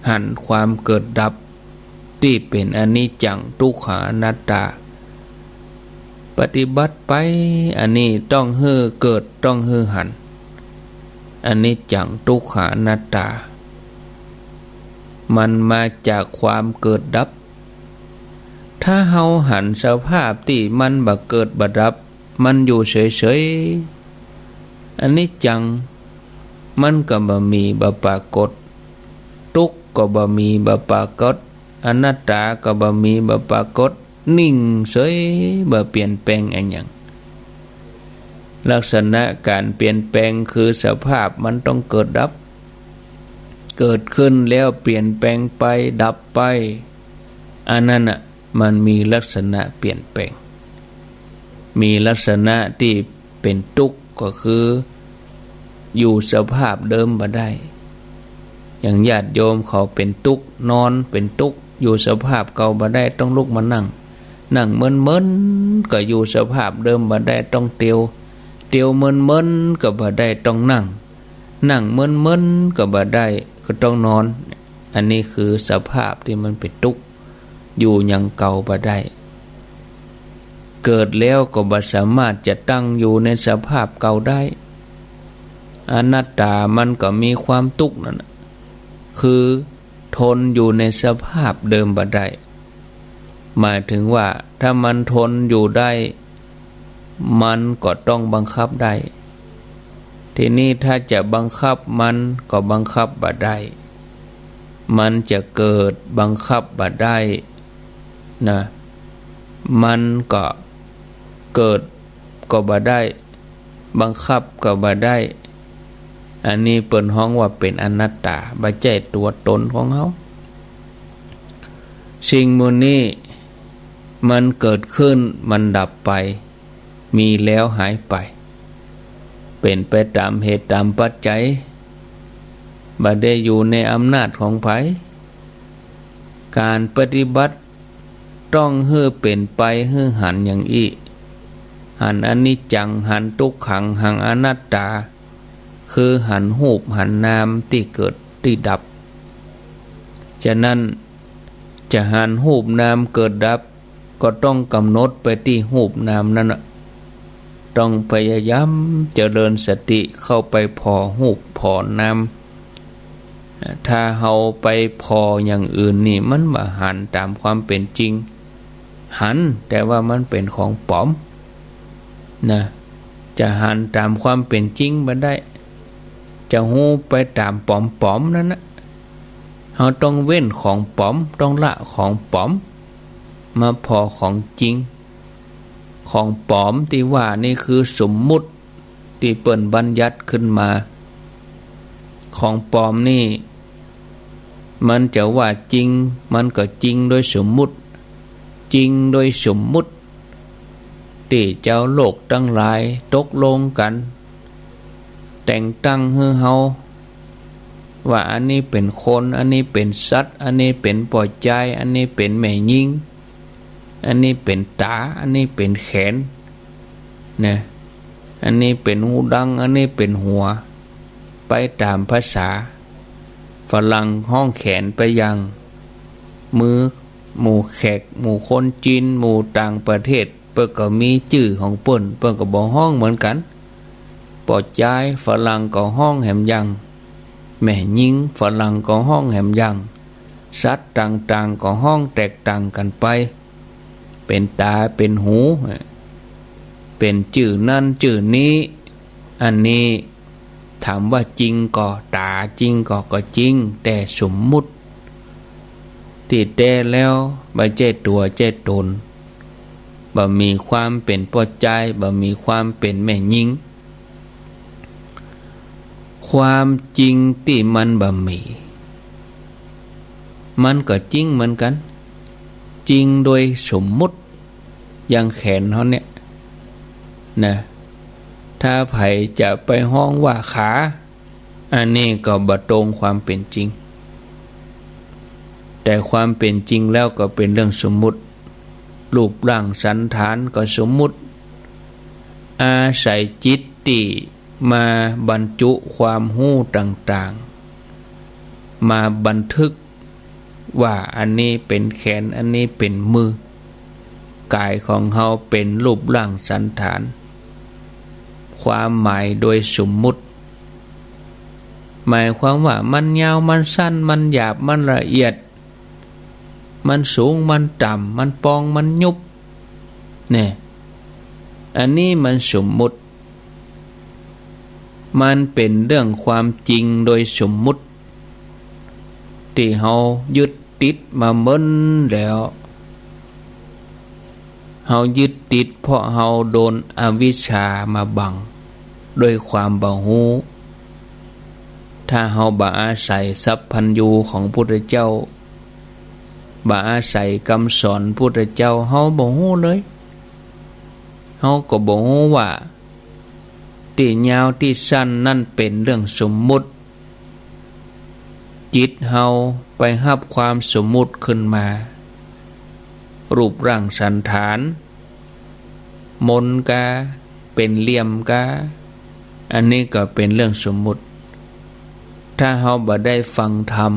หันความเกิดดับ ตี้เป๋นอนิจจัง ตุ๊กขัง อนัตตา ปฏิบัติไป อันนี้ต้องหื้อเกิด ต้องหื้อหัน อนิจจัง ตุ๊กขัง อนัตตา มันมาจากความเกิดดับ ถ้าเฮาหันสภาพตี้มันบ่เกิดบ่ดับ มันอยู่เฉยๆ อนิจจัง มันก็บ่มีบ่ปรากฏ ตุ๊กข์ก็บ่มีบ่ปรากฏ อนัตตาก็บ่มีบ่ปรากฏ นิ่งเฉย บ่เปลี่ยนแปลงอะหยัง ลักษณะก๋านเปลี่ยนแปลงคือสภาพมันต้องเกิดดับ เกิดขึ้นแล้วเปลี่ยนแปลงไป ดับไป อันนั้นน่ะ มันมีลักษณะเปลี่ยนแปลง มีลักษณะตี้เป๋นตุ๊กข์ก็คือ อยู่สภาพเดิมบ่ได้ อย่างญาติโยมเขาเป๋นตุ๊กข์ นอนเป๋นตุ๊กข์ อยู่สภาพเก่าบ่ได้ ต้องลุกมานั่ง นั่งเมินๆ ก็อยู่สภาพเดิมบ่ได้ ต้องเตียว เตียวเมินๆ ก็บ่ได้ ต้องนั่ง นั่งเมินๆ ก็บ่ได้ ก็ต้องนอน อันนี้คือสภาพตี้มันเป๋นตุ๊กข์ อยู่อย่างเก่าบ่ได้ เกิดแล้วก็บ่สามารถจะตั้งอยู่ในสภาพเก่าได้ อนัตตามันก็มีความตุ๊กข์นั่นน่ะ คือทนอยู่ในสภาพเดิมบ่ได้ หมายถึงว่าถ้ามันทนอยู่ได้ มันก็ต้องบังคับได้ ทีนี้ถ้าจะบังคับมันก็บังคับบ่ได้ มันจะเกิดบังคับบ่ได้นะ มันก็เกิดก็บ่ได้ บังคับก็บ่ได้ อันนี้เปิ้นฮ้องว่าเป๋นอนัตตา บ่ใจ้ตั๋วตนของเฮา สิ่งหมู่นี้มันเกิดขึ้น มันดับไป มีแล้วหายไป เป๋นไปต๋ามเหตุต๋ามปัจจัย บ่ได้อยู่ในอำนาจของใผ ก๋านปฏิบัติต้องหื้อเป๋นไปหื้อหันอย่างอี้ หันอนิจจัง หันตุ๊กขัง หันอนัตตา คือหันฮูปหันนามตี้เกิดตี้ดับ จะนั้นจะหันฮูปนามเกิดดับ ก็ต้องก๋ำหนดไปตี้ฮูปนามนั้นน่ะ ต้องพยายามเจริญสติเข้าไปผ่อฮูปผ่อนาม ถ้าเฮาไปผ่ออย่างอื่นนี่มันบ่หันต๋ามความเป๋นจริง หันแต่ว่ามันเป๋นของป๋อมนะ จะหันต๋ามความเป๋นจริงบ่ได้ จะฮู้ไปต๋ามป๋อมๆ นั้นน่ะ เฮาต้องเว้นของป๋อม ต้องละของป๋อม มาผ่อของจริง ของป๋อมตี้ว่านี่คือสมมุติตี้เปิ้นบัญญัติขึ้นมา ของป๋อมนี่มันจะว่าจริง มันก็จริงโดยสมมุติ จริงโดยสมมุติ ตี้จาวโลกตังหลายตกลงกั๋น แต่งตั้งหื้อเฮา ว่าอันนี้เป๋นคน อันนี้เป๋นสัตว์ อันนี้เป๋นป้อจาย อันนี้เป๋นแม่ญิง อันนี้เป๋นต๋า อันนี้เป๋นแขน นะ อันนี้เป๋นฮูดัง อันนี้เป๋นหัว ไปต๋ามภาษา ฝรั่งฮ้องแขนไปอย่าง หมู่ หมู่แขก หมู่คนจีน หมู่ต่างประเทศ เปิ้นก็มีจื้อของเปิ้น เปิ้นก็บ่ฮ้องเหมือนกั๋น ป้อจายฝรั่งก็ฮ้องแหมอย่าง แม่ญิงฝรั่งก็ฮ้องแหมอย่าง สัตว์ต่างๆ ก็ฮ้องแตกต่างกั๋นไป เป๋นต๋า เป๋นหู เป๋นจื้อนั้นจื้อนี้ อันนี้ถามว่าจริงก่อ ต๋าจริงก่อ ก็จริง แต่สมมุติ ตี้แต๊แล้วบ่ใจ้ตั๋วใจ้ต๋น บ่มีความเป๋นป้อจาย บ่มีความเป๋นแม่ญิง ความจริงตี้มันบ่มี มันก็จริงเหมือนกั๋น จริงโดยสมมุติ อย่างแขนเฮาเนี่ย นะ ถ้าใผจะไปฮ้องว่าขา อันนี้ก็บ่ตรงความเป๋นจริง แต่ความเป๋นจริงแล้วก็เป๋นเรื่องสมมุติ รูปร่างสันฐานก็สมมุติ อาศัยจิตตี้มาบรรจุความฮู้ต่างๆ มาบันทึก ว่าอันนี้เป๋นแขน อันนี้เป๋นมือ ก๋ายของเฮาเป๋นรูปร่างสันฐาน ความหมายโดยสมมุติ หมายความว่ามันยาว มันสั้น มันหยาบ มันละเอียด มันสูง มันต่ำ มันปอง มันยุบ เนี่ย อันนี้มันสมมุติ มันเป๋นเรื่องความจริงโดยสมมุติ ตี้เฮายึดติดมาเมินแล้ว เฮายึดติดเพราะเฮาโดนอวิชชามาบังด้วยความบ่ฮู้ ถ้าเฮาบ่อาศัยสัพพัญญูของพุทธเจ้า บ่อาศัยกำสอนพุทธเจ้า เฮาบ่ฮู้เลย เฮาก็บ่ฮู้ว่า ตี้ยาวตี้สั้นนั้นเป๋นเรื่องสมมุติ จิตเฮาไปฮับความสมมุติขึ้นมา รูปร่างสันฐาน มนกา เป๋นเหลี่ยมกา อันนี้ก็เป๋นเรื่องสมมุติ ถ้าเฮาบ่ได้ฟังธรรม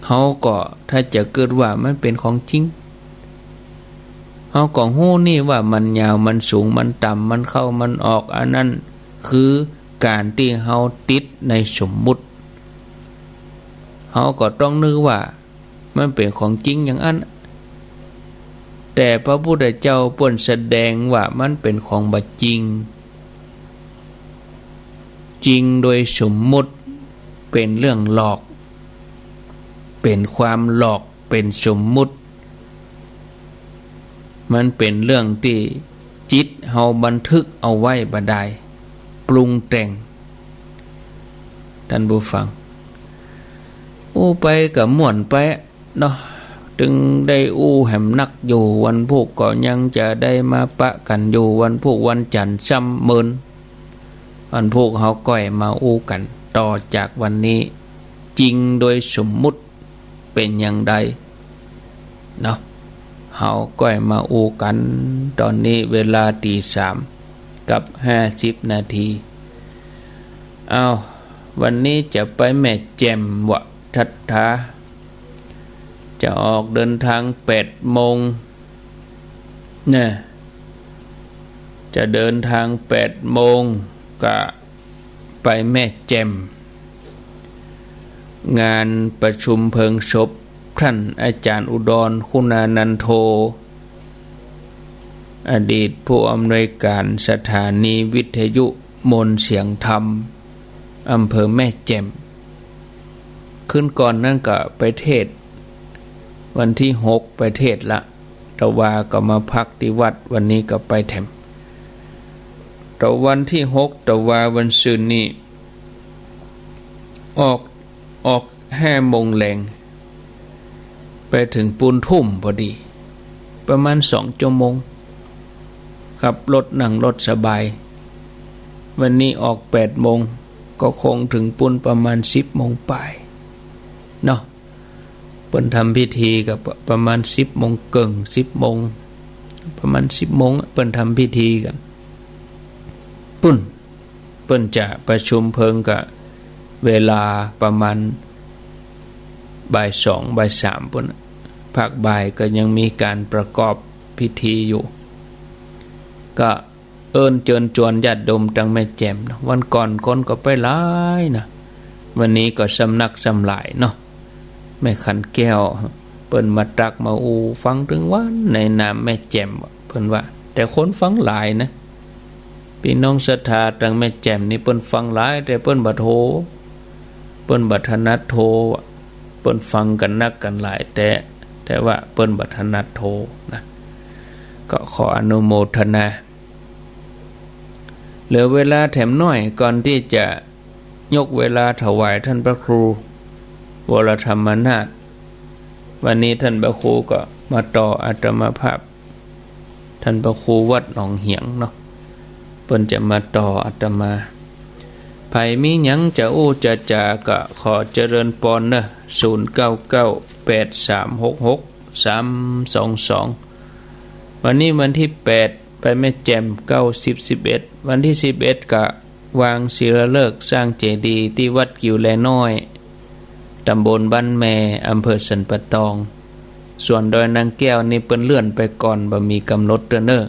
เฮาก็ถ้าจะกึ๊ดว่ามันเป๋นของจริง เฮาก็ฮู้นี่ว่ามันยาว มันสูง มันต่ำ มันเข้า มันออก อันนั้นคือก๋านตี้เฮาติดในสมมุติ เฮาก็ต้องนึกว่ามันเป๋นของจริงอย่างอั้น แต่พระพุทธเจ้าเปิ้นแสดงว่ามันเป๋นของบ่จริง จริงโดยสมมุติ เป๋นเรื่องหลอก เป๋นความหลอก เป๋นสมมุติ มันเป๋นเรื่องตี้จิตเฮาบันทึกเอาไว้บ่ได้ ปรุงแต่ง ต้านผู้ฟัง อู้ไปก็ม่วนไป เนาะ ตึงได้อู้แหมนักอยู่ วันพูกก็ยังจะได้มาปะกั๋นอยู่ วันพูกวันจั๋นทร์ซ้ำเมิน วันพูกเฮาก้อยมาอู้กั๋น ต่อจากวันนี้ จริงโดยสมมุติเป๋นอย่างใดเนาะ เฮาก้อยมาอู้กั๋น ต๋อนนี้เวลาตี๋สามกับห้าสิบนาที อ้าว วันนี้จะไปแม่แจ่มวะ ทัดฐา จะออกเดินทางแปดโมง นะ จะเดินทางแปดโมง ก็ไปแม่แจ่ม งานประชุมเพลิงศพท่านอาจารย์อุดร คุณานันโท อดีตผู้อำนวยการสถานีวิทยุมนต์เสียงธรรม อำเภอแม่แจ่ม คืนก่อนนั้นก็ไปเทศน์ วันตี้หกไปเทศน์ละ ตะวาก็มาพักตี้วัด วันนี้ก็ไปแถม ตะวันตี้หก ตะวาวันซืนนี่ ออก ออกห้าโมงแลง ไปเถิงปู๊นทุ่มพอดี ประมาณสองจั่วโมง ขับรถนั่งรถสบาย วันนี้ออกแปดโมง ก็คงเถิงปู๊นประมาณสิบโมงป๋ายเนาะ เปิ้นทำพิธีก็ประมาณสิบโมงเกิ่ง สิบโมง ประมาณสิบโมง เปิ้นทำพิธีกั๋น ปุ้น เปิ้นจะประชุมเพลิงก็เวลาประมาณบ่ายสอง บ่ายสามปุ้น ภาคบ่ายก็ยังมีก๋านประกอบพิธีอยู่ ก็ เอิ้นเจิญจวนญาติโยมตังแม่แจ่มเนาะ วันก่อนคนก็ไปหลายนะ วันนี้ก็ส่ำนักส่ำหลายเนาะ แม่ขันแก้ว เปิ้นมาตรัสมาอู้ฟังตึงวันในนามแม่แจ่ม เปิ้นว่า แต่คนฟังหลายนะ ปี้น้องศรัทธาตังแม่แจ่มนี่เปิ้นฟังหลาย แต่เปิ้นบ่โทร เปิ้นบ่ถนัดโทร เปิ้นฟังกั๋นนักกั๋นหลาย แต่ แต่ว่าเปิ้นบ่ถนัดโทรนะ ก็ขออนุโมทนา เหลือเวลาแถมน้อยก่อนตี้จะยกเวลาถวายต้านพระครูวรธรรมนาถ วันนี้ต้านพระครูก็มาต่ออาตมาภาพ ต้านพระครูวัดหนองเหียงเนาะ เปิ้นจะมาต่ออาตมา ใผมีหยังจะอู้จะจ๋าก็ขอเจริญปอนเนาะ ศูนย์เก้าเก้า แปดสามหกหก สามสองสอง วันนี้วันตี้แปด ไปแม่แจ่ม เก้า สิบ สิบเอ็ด วันตี้สิบเอ็ดก็วางศิลาฤกษ์สร้างเจดีย์ตี้วัดกิ่วแลน้อย ตำบลบ้านแม่ อำเภอสันป่าตอง ส่วนดอยนางแก้วนี่เปิ้นเลื่อนไปก่อน บ่มีก๋ำหนดเตื้อเน่อ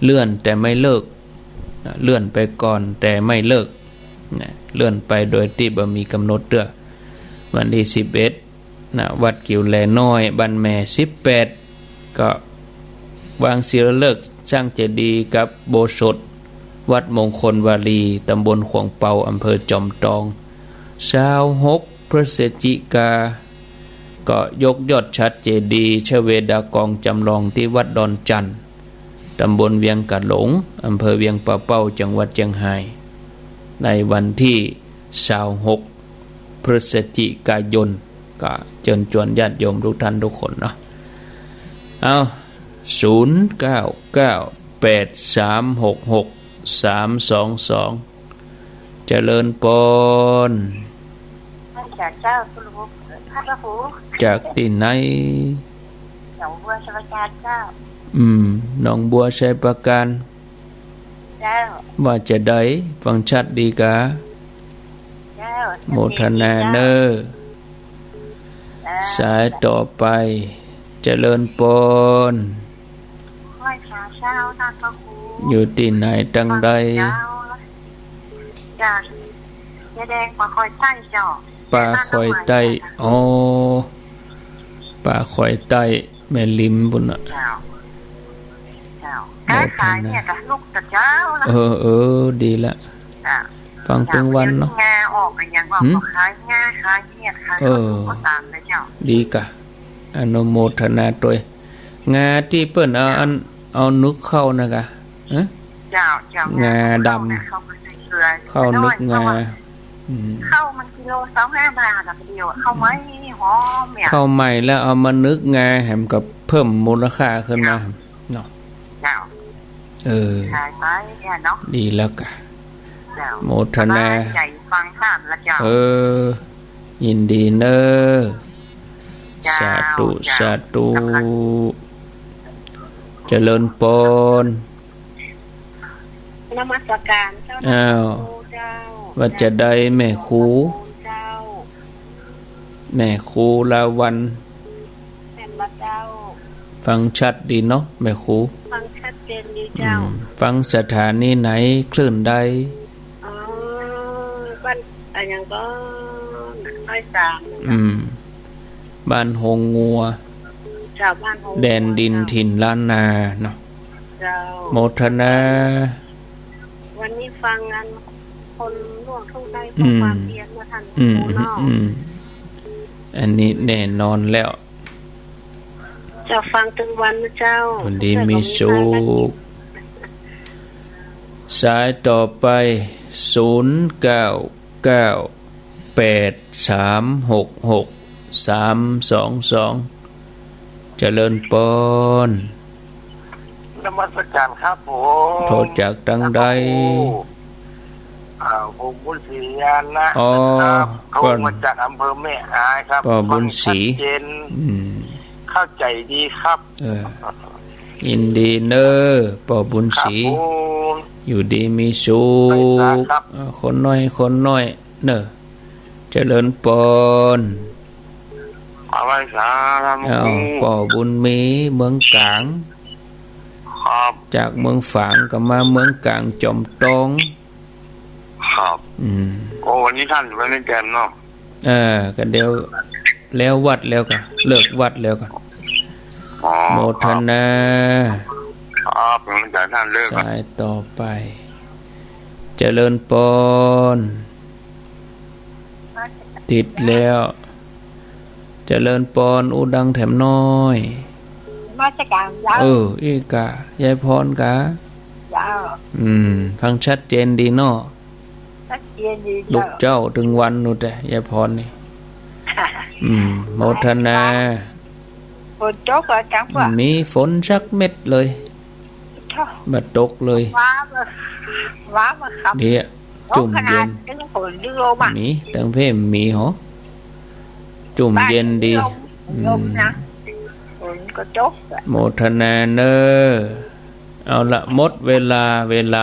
เลื่อนแต่ไม่เลิก นะ เลื่อนไปก่อนแต่ไม่เลิก นะ เลื่อนไปโดยตี้บ่มีก๋ำหนดเตื้อ วันตี้สิบเอ็ด นะ วัดกิ่วแลน้อย บ้านแม่ สิบแปด ก็วางศิลาฤกษ์สร้างเจดีย์กับอุโบสถ วัดมงคลวารี ตำบลขวงเปา อำเภอจอมตอง ซาวหก พฤศจิกา ก็ยกยอดฉัตรเจดีย์ชเวดากองจำลองตี้วัดดอนจั่น ตำบลเวียงก๋าหลง อำเภอเวียงป่าเป้า จังหวัดเจียงฮาย ในวันตี้ซาวหก พฤศจิกายน ก็เจิญจวนญาติโยมทุกท่านทุกคนเนาะ เอา ศูนย์เก้าเก้า แปดสามหกหก สามสองสอง เจริญปอน พระเจ้า เจ้าคุณหลวง พระครู จากตี้ไหน หนองบัวไชยปราการเจ้า อืม หนองบัวไชยปราการ เจ้า ว่าจะใด ฟังชัดดีกา เจ้า โมทนาเน่อ เจ้า สายต่อไป เจริญปอน ไหว้พระเจ้า ต้านพระครู อยู่ตี้ไหนตังใด เจ้า จากเจ๊แดง ป่าคอยใต้เจ้า ป่าคอยใต้ อ๋อ ป่าคอยใต้ แม่ริมปุ้นน่ะ เจ้า เจ้า โมทนา ขายเนี่ยกับลูกกับเจ้านะ เออ เออ ดีละ เจ้า ฟังตึงวันเนาะ เจ้า งาออกกันยังว่า หืม ขายงา ขายเนี่ย ขาย เออ ข้าวต้มข้าวสารเลยเจ้า ดีกา อนุโมทนาตวย งาตี้เปิ้นเอาอัน เอานึกเข้านะกา ฮะ เจ้า เจ้า งาดำ เข้ามาใส่เกลือ เข้านึกงา อืม ข้าวมันกิโลซาวห้าบาทอะ เดี๋ยวข้าวใหม่หอมเนี่ย ข้าวใหม่แล้วเอามานึกงาแหมก็เพิ่มมูลค่าขึ้นมา เจ้า เนาะ เจ้า เออ ขายไปเนี่ยเนาะ ดีแล้วกะ โมทนา สบายใจ๋ฟังธรรมละเจ้า เออ ยินดีเน่อ เจ้า สาธุ เจ้า สาธุ กำลัง เจริญปอน นมัสการเจ้า อ้าว เจ้า ว่าจะใดแม่ครู เจ้า แม่ครูลาวัลย์ แม่นบ่เจ้า ฟังชัดดีเนาะแม่ครู ฟังชัดเจนดีเจ้า อืม ฟังสถานีไหนคลื่นใด อ๋อ บ้าน อะหยังก็ ร้อยสาม อืม บ้านโฮงงัว เจ้า บ้านโฮงงัว แดนดิน เจ้า ถิ่นล้านนาเนาะ เจ้า โมทนา วันนี้ฟังอันคนล่วงทุกข์ได้ อืม เพราะความเพียรนะท่าน อืม ครูเนาะ อืม อันนี้แน่นอนแล้ว จะฟังตึงวันนะเจ้า คนดีมีสุข สายต่อไป ศูนย์เก้าเก้า แปดสามหกหก สามสองสอง เจริญปอน นมัสการครับผม โทรจากตังใด ครับผม อ่า ผมบุญศรียานะ อ๋อ นะครับ โทรมาจากอำเภอแม่อายครับ ป้อบุญศรี ฟังชัดเจน อืม เข้าใจดีครับ เออ ยินดีเน่อ ป้อบุญศรี ครับผม อยู่ดีมีสุข ครับ เออ คนน้อย คนน้อย เน่อ เจริญปอน อะไรสาระ อ้าว ครู ป้อบุญมี เมืองกลาง ครับ จากเมืองฝางก็มาเมืองกลางจอมตอง ครับ อืม โอ้ วันนี้ท่านอยู่วัดแม่แจ่มเนาะ เออ ก็เดี๋ยวแล้ววัดแล้วก็ เลิกวัดแล้วก็ อ๋อ โมทนา ครับ ครับ ผมจะท่านเลิกครับ สายต่อไป เจริญปอน ติดแล้ว เจริญปอน อู้ดังแถมน้อย นมัสการเจ้า เออ อี้กะ ยายปอนกะ เจ้า อืม ฟังชัดเจนดีเนาะ ชัดเจนดีเจ้า ลุกเจ๊าตึงวันนู่นแต๊ ยายปอนนี่ อืม โมทนา ฝนตกเหรอจ๊ะ บ่มีฝนสักเม็ดเลย โถ่ บ่ตกเลย ว้ามา ว้ามาครับ เดี๋ยว ตก จุ่มเย็น ขนาดตึงฝนตึงลมอะ มี ตังเพ่มมีหรอ จุ่มเย็นดี บ้านมีลม อืม ลมนะ ฝนก็ตกอะ โมทนาเน่อ เอาละ หมดเวลา เวลา